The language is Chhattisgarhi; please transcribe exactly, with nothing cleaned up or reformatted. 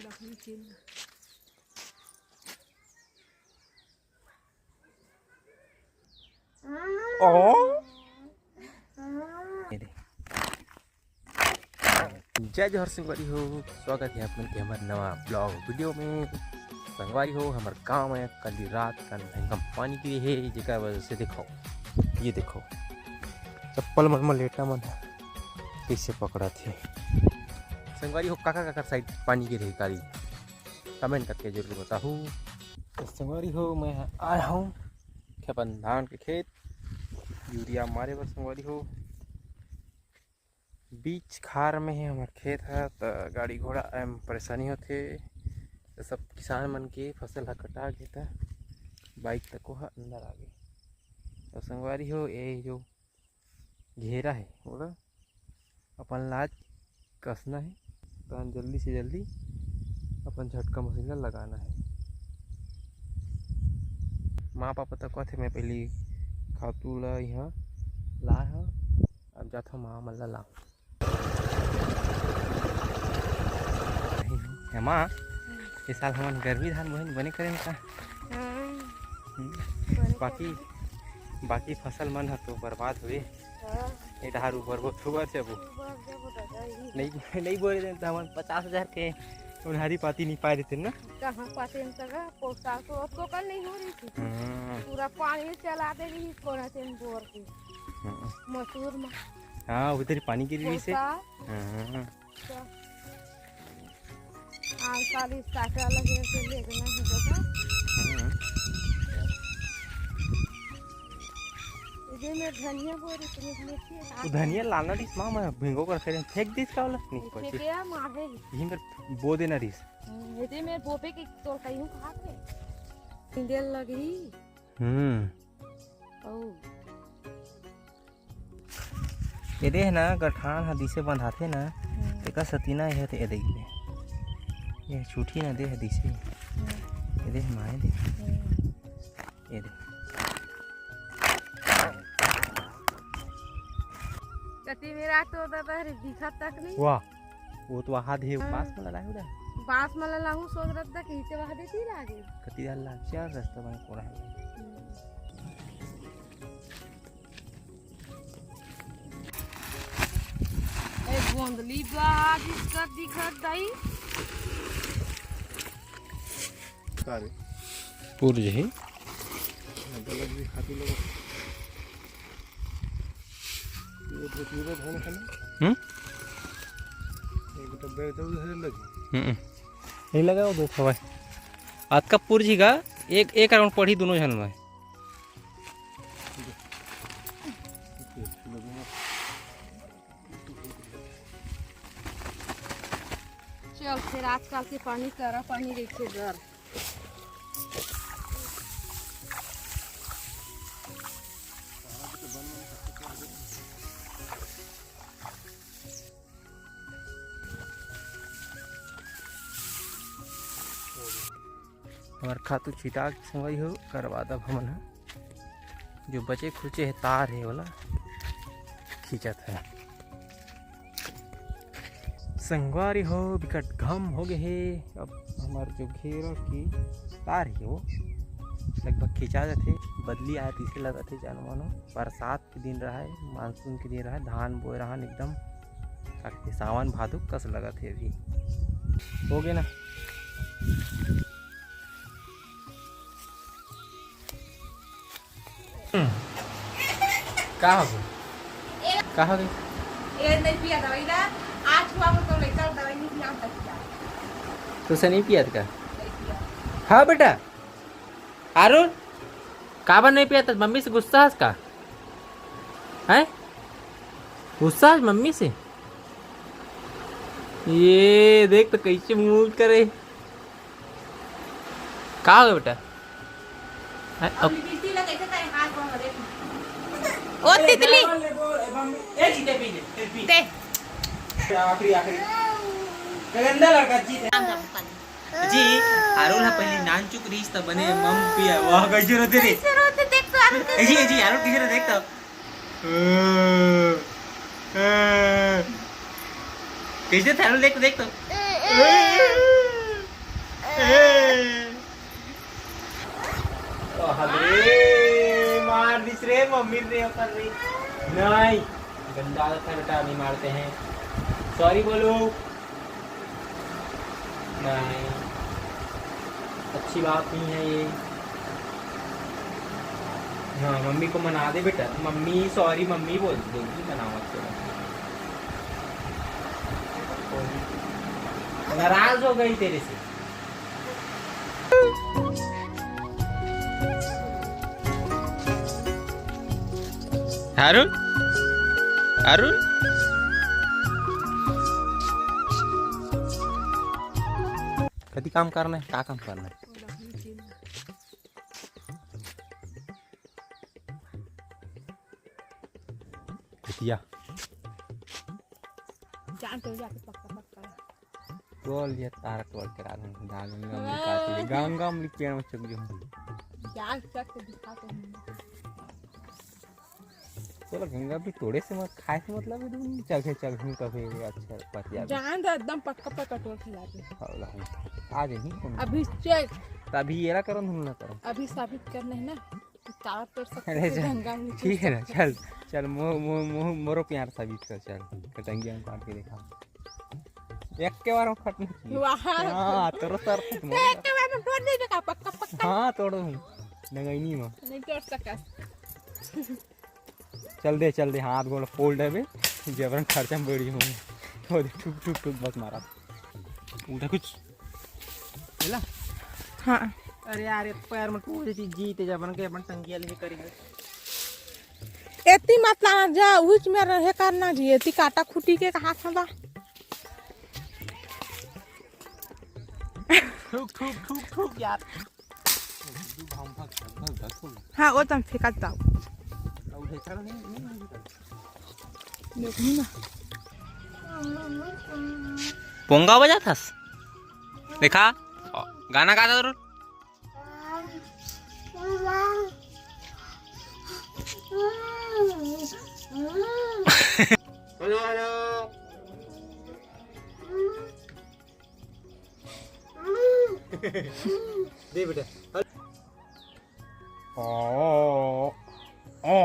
जय जोहार संगवारी हो, स्वागत है आप मन के हमर नवा ब्लॉग वीडियो में। संगवारी हो, हमर गांव में कल रात का भयंकर पानी गिरे हे, जेकर वजह से देखो, ये देखो, चप्पल मन में लेटा मन कइसे पकड़त हे। संगवारी हो, काकर काकर साइड पानी गिरे हे काली, कमेंट करके जरूर बताहू। तो संगवारी हो, मैं आया हूँ अपन धान के खेत यूरिया मारे बर। संगवारी हो, बीच खार में हे हमर खेत ह, त गाड़ी घोड़ा आए म परेशानी होथे। त सब किसान मन के फसल ह कटा गे, त बाइक तको ह अंदर आ गे। त संगवारी हो, ये जो घेरा हे, ओला अपन लाज कसना हे, त जल्दी से जल्दी अपन झटका मशीन ला लगाना हे। माँ पापा तक कथे, मैं पहली खातू ला यहाँ लाए हव, अब जाथव माँ मन ला लाऊं। हे माँ, ये साल हमन गर्मी धान बोहे बने करेन का? हाँ। हम्म। बने बाकी, करेन। बाकी फसल मन ह तो बर्बाद हुए। हाँ। ए डहार उबर वो छुआ से वो। उबर जब दादा ही। नहीं, नहीं बोले देन त हमन पचास हजार के उन्हारी पाती नहीं पाए देते ना। कहाँ पाते न तगा, पोसा तो अब तो कल नहीं हो रही थी। हाँ। पूरा पानी चला दे रही, कोना तेन बोर के। हाँ। मसूर में। हाँ, उधर ही पानी गिर रही से। पोसा। हाँ। तो आम साली काटे वाला के, के ले गए हैं तो का? हम्म। इधर में धनिया बोरी इतनी मीठी है। वो धनिया लाना दिस माँ, मैं भिंगो कर फेर फेंक दिस का वाला? नहीं ये पड़ती। फेंके या माँ है। यहीं पर बो देना दिस। हम्म, इधर में बोबे की तोर कहीं खा के। इंडियन लगी। हम्म। ओ। ये देख ना, गठान ह दिसे बंधाथे ना, हम्म। तेकर सती ना ये ते, ये देख बे। ये छुट्टी ना दे ह दिसे। हम्म। ये देख माय दे। हम्म। ये देख। कति मेरा तो दादा रे दिखत तक नहीं। वाह, वो तो वहां दे, हाँ। बांस में लगा है उधर। बांस में लगा हूँ, सोच रहा था कि इसे वहां देती लागे। कति डाल लाग, चार रास्ता बने कोड़ा है। हम्म। ए, गोंदली बा, आज इसका दिखत दाई। का रे? पुरज हे। गलत भी खाती लोग। ये तो पूरा धान खाना। हम्म? एक तो बैठ तो उधर लगी। हम्म। नहीं लगा वो बैठा हुआ है। आज का पुरज ही का एक, एक राउंड पड़ी दोनों झन में। चल, फिर आजकल के पानी करा पानी रखे डर। हमर खातू छिटा के संगवारी हो, करवा दब हमन ह। जो बचे खुचे हे तार हे, ओला खींचत हे संगवारी हो। बिकट घम हो गए हे। अब हमर जो घेरा की तार हे, वो लगभग खींचा जाथे। बदली आए, तइसे लगत हे, जानो मानो बरसात के दिन रहा है, मानसून के दिन रहा है, धान बोए रहा है एकदम, का कहिथे, सावन भादो कस लगत हे अभी। हो गए ना। हम्म। का हो गए? का हो गए? ये नहीं पिया दवाई ना, आज हुआ मतलब लेकर दवाई नहीं पिया, हम तक पिया। तुसे नहीं पिया था का? नहीं पिया। हाँ बेटा। आरुल, काबर नहीं पिया? त मम्मी से गुस्सा हस का? हैं? गुस्सा हस मम्मी से? ये देख तो कैसे मुंह करे। का हो गया बेटा? हैं? अब अब बिल्ली ला कैसे करे हाथ में हरे? ओ तितली। ए जीते पी ले, पी। दे। आखिरी, आखिरी। गंदा लड़का जीते। जी, आरुल ह पहिली नानचुक रहिस त बने मम पिया, वाह, कैसे रोते रे? कैसे रोते देख तो, आरुल ए जी, ए जी, आरुल कैसे रोते देख तो। कैसे थे आरुल, देख तो, देख तो। मिल रहे हो कर रही। नहीं, गंदा आदत है बेटा, नहीं मारते हैं। सॉरी बोलो। नहीं, अच्छी बात नहीं है ये। हाँ, मम्मी को मना दे बेटा। मम्मी, सॉरी मम्मी बोल, बोल दी, मनाओ अच्छे से। नाराज हो गई तेरे से। अरुण, अरुण, कति काम करना है? का काम करना है? कुतिया। जान तो जाके पक्का पक्का। टोल ये तारा टोल करा दूं, गांव में, गांव में काफी, गांव, गांव में पेड़ में चुग जो हूं। जान तक तो दिखा तो नहीं। चलो गंगा भी तोड़े से मत, खाए से मतलब है, तुम चघे चघे तो फिर अच्छा पतिया भी। जान तो एकदम पक्का पक्का टोल खिला दे। हौला हूं। आ जाही कौन? अभी चल। तभी येला करन, हम ना करन। अभी साबित करना है ना। तार तोड़ सकते अरे हैं, चल, गंगा में ठीक है ना, चल, चल, मो-, मो-, मो-, मोरो प्यार साबित कर, चल, कटंगिया में काट के देखा, एक के बार में खत्म किए। वाह। हाँ, तोरो सर तक तो मार। एक के बार में तोड़ दे का, पक्का, पक्का। हाँ, तोड़ दूँ, नगैनी में। नहीं तोड़ सकस। चल दे, चल दे, हाथ गोड़ फोल्ड है बे, जबरन खर्चा में बढ़ी हूँ। वो देख, ठुक, ठुक, ठुक, बस मारा। उठा कुछ। मिला? हाँ। अरे यार, एक पैर में टूट जाती जी, ते जबरन के अपन टंगिया लेके करेंगे। एती मत लाना जा, उच में रहे करना जी, एती काटा खुटी के कहा था बा। ठुक, ठुक, ठुक, ठुक यार। हाँ, वो तुम फेंका जाओ। देखो ना। पोंगा बजाथस? देखा, गाना गाता जरूर। Hello, hello. दे बेटा। ओ, ओ।